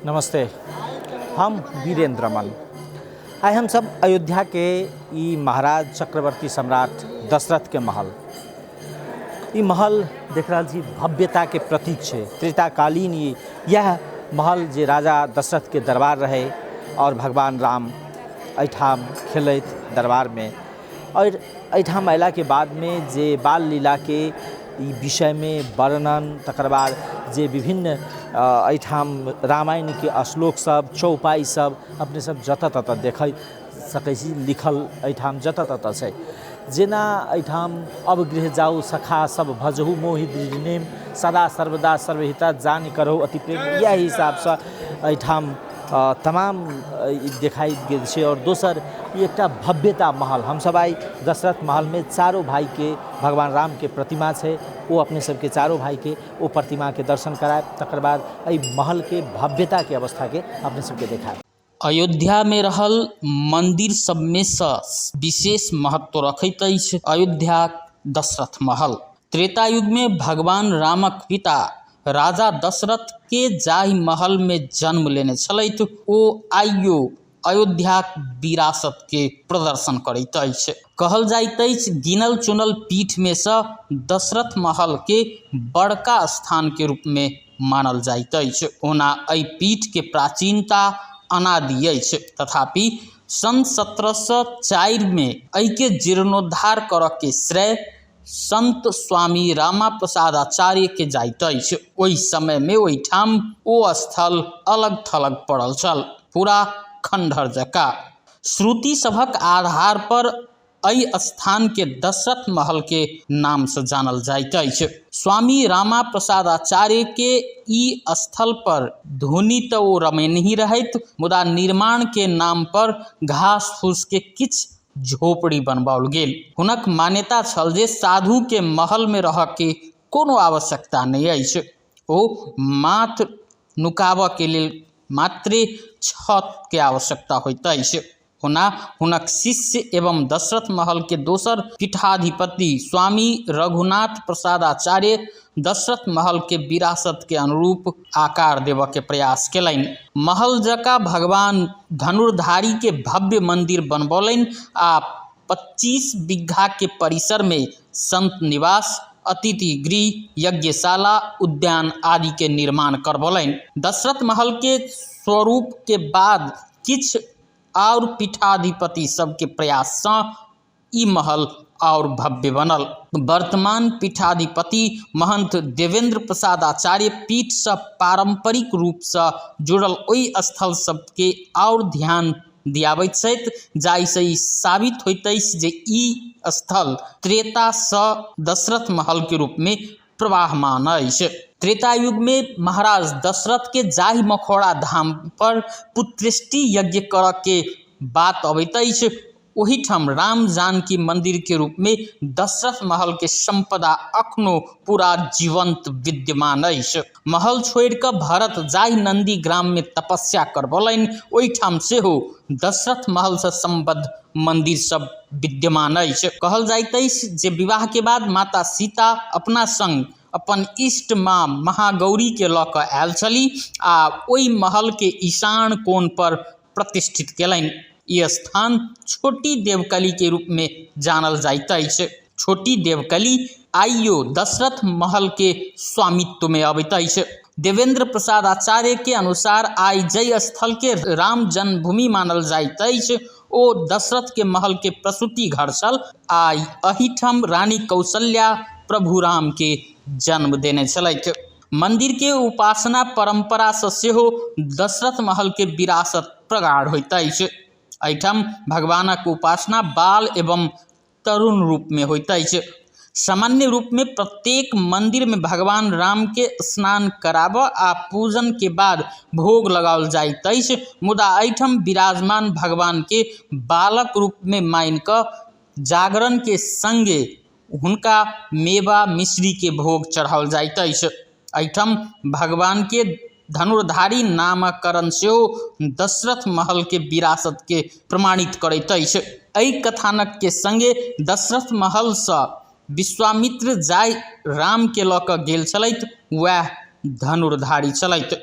नमस्ते, हम वीरेंद्र रमन। आइ हमसब अयोध्याके ई महाराज चक्रवर्ती सम्राट दशरथके महल, ई महल देख रहल छी, भव्यताके प्रतीक छै। त्रेताकालीन ई इएह महल जे राजा दशरथके दरबार रहै आओर भगवान राम एहिठाम खेलैत दरबारमे। आओर एहिठाम अयलाके बादमे जे बाल लीलाके ई विषयमे वर्णन, तकर बाद जे विभिन्न एहिठाम रामायणके श्लोक सब, चौपाइ सब अपने सब जतऽ ततऽ देखै सकै छी। लिखल एहिठाम जतऽ ततऽ छै, जेना एहिठाम अब गृह जाउ सखा सब भजहु मोहि दृढ़ नेम, सदा सर्वदा सर्वहिता जानि करहु अति प्रेम। इएह हिसाबसँ एहिठाम तमाम देखाइ गेल छै। आओर दोसर ई एकटा भव्यता महल, हमसब आइ दशरथ महलमे चारो भाइके भगवान रामके प्रतिमा छै, ओ अपने सबके चारो भाइके ओ प्रतिमाके दर्शन करायब, तकर बाद एहि महलके भव्यताके अवस्थाके अपने सबके देखायब। अयोध्यामे रहल मन्दिर सभमेसँ विशेष महत्व रखैत अछि अयोध्याक दशरथ महल। त्रेता युगमे भगवान रामक पिता राजा दशरथके जाहि महलमे जन्म लेने छलथि, ओ आइयो अयोध्याक विरासतके प्रदर्शन करैत अछि। कहल जाइत अछि, गिनल चुनल पीठमेसँ दशरथ महलके बड़का स्थानके रूपमे मानल जाइत अछि। ओना एहि पीठके प्राचीनता अनादि अछि, तथापि सन् 1704मे एहिके जीर्णोद्धार करऽके श्रेय संत स्वामी रामा प्रसाद आचार्यके जाइत अछि। ओहि समयमे ओहिठाम ओ स्थल अलग थलग पड़ल छल, पूरा खण्डहर जकाँ। श्रुति सभक आधार पर एहि स्थानके दशरथ महलके नामसँ जानल जाइत अछि। स्वामी रामा प्रसाद आचार्यके ई स्थल पर धुनी तऽ ओ रमेनही रहथि, मुदा निर्माणके नाम पर घास फूसके किछु झोपड़ी बनबाओल गेल। हुनक मान्यता छल जे साधुके महलमे रहऽके कोनो आवश्यकता नहि अछि, ओ मात्र नुकाबऽके लेल मात्रे छतके आवश्यकता होइत अछि। ओना हुनक शिष्य एवं दशरथ महलके दोसर पीठाधिपति स्वामी रघुनाथ प्रसाद आचार्य दशरथ महलके विरासतके अनुरूप आकार देबऽके प्रयास केलनि। महल जकाँ भगवान धनुर्धारीके भव्य मन्दिर बनबौलनि आ 25 बीघाके परिसरमे संत निवास, अतिथि गृह, यज्ञशाला, उद्यान आदिके निर्माण करबौलनि। दशरथ महलके स्वरूपके बाद किछु आओर पीठाधिपति सबके प्रयाससँ ई महल आओर भव्य बनल। वर्तमान पीठाधिपति महंत देवेंद्र प्रसाद आचार्य पीठसँ पारम्परिक रूपसँ जुड़ल ओहि स्थल सबके आओर ध्यान दियाबैत छथि, जाहिसँ ई साबित होइत अछि जे ई स्थल त्रेतासँ दशरथ महलके रूपमे प्रवाहमान अछि। त्रेता युगमे महाराज दशरथके जाहि मखौड़ा धाम पर पुत्रेष्टि यज्ञ करऽके बात अबैत अछि, ओहिठाम राम जानकी मन्दिरके रूपमे दशरथ महलके सम्पदा अखनो पूरा जीवन्त विद्यमान अछि। महल छोड़ि कऽ भरत जाहि नन्दी ग्राममे तपस्या करबौलनि, ओहिठाम सेहो दशरथ महलसँ सम्बद्ध मन्दिर सब विद्यमान अछि। कहल जाइत अछि जे विवाहके बाद माता सीता अपना सङ्ग अपन इष्ट माँ महागौरीके लऽ कऽ आयल छली आ ओहि महलके ईशान कोण पर प्रतिष्ठित केलनि। ई स्थान छोटी देवकलीके रूपमे जानल जाइत अछि। छोटी देवकली आइयो दशरथ महलके स्वामित्वमे अबैत अछि। देवेंद्र प्रसाद आचार्यके अनुसार आइ जाहि स्थलके राम जन्मभूमि मानल जाइत अछि, ओ दशरथके महलके प्रसूति घर छल आ एहिठाम रानी कौशल्या प्रभु रामके जन्म देने छलथि। मन्दिरके उपासना परम्परासँ सेहो दशरथ महलके विरासत प्रगाढ़ होइत अछि। एहिठाम भगवानक उपासना बाल एवं तरुण रूपमे होइत अछि। सामान्य रूपमे प्रत्येक मन्दिरमे भगवान रामके स्नान कराबऽ आ पूजनके बाद भोग लगाओल जाइत अछि, मुदा एहिठाम विराजमान भगवानके बालक रूपमे मानि कऽ जागरणके सङ्गे हुनका मेवा मिश्रीके भोग चढ़ाओल जाइत अछि। एहिठाम भगवानके धनुर्धारी नामकरण सेहो दशरथ महलके विरासतके प्रमाणित करैत अछि। एहि कथानकके सङ्गे दशरथ महलसँ विश्वामित्र जाहि रामके लऽ कऽ गेल छलथि, वएह धनुर्धारी छलथि।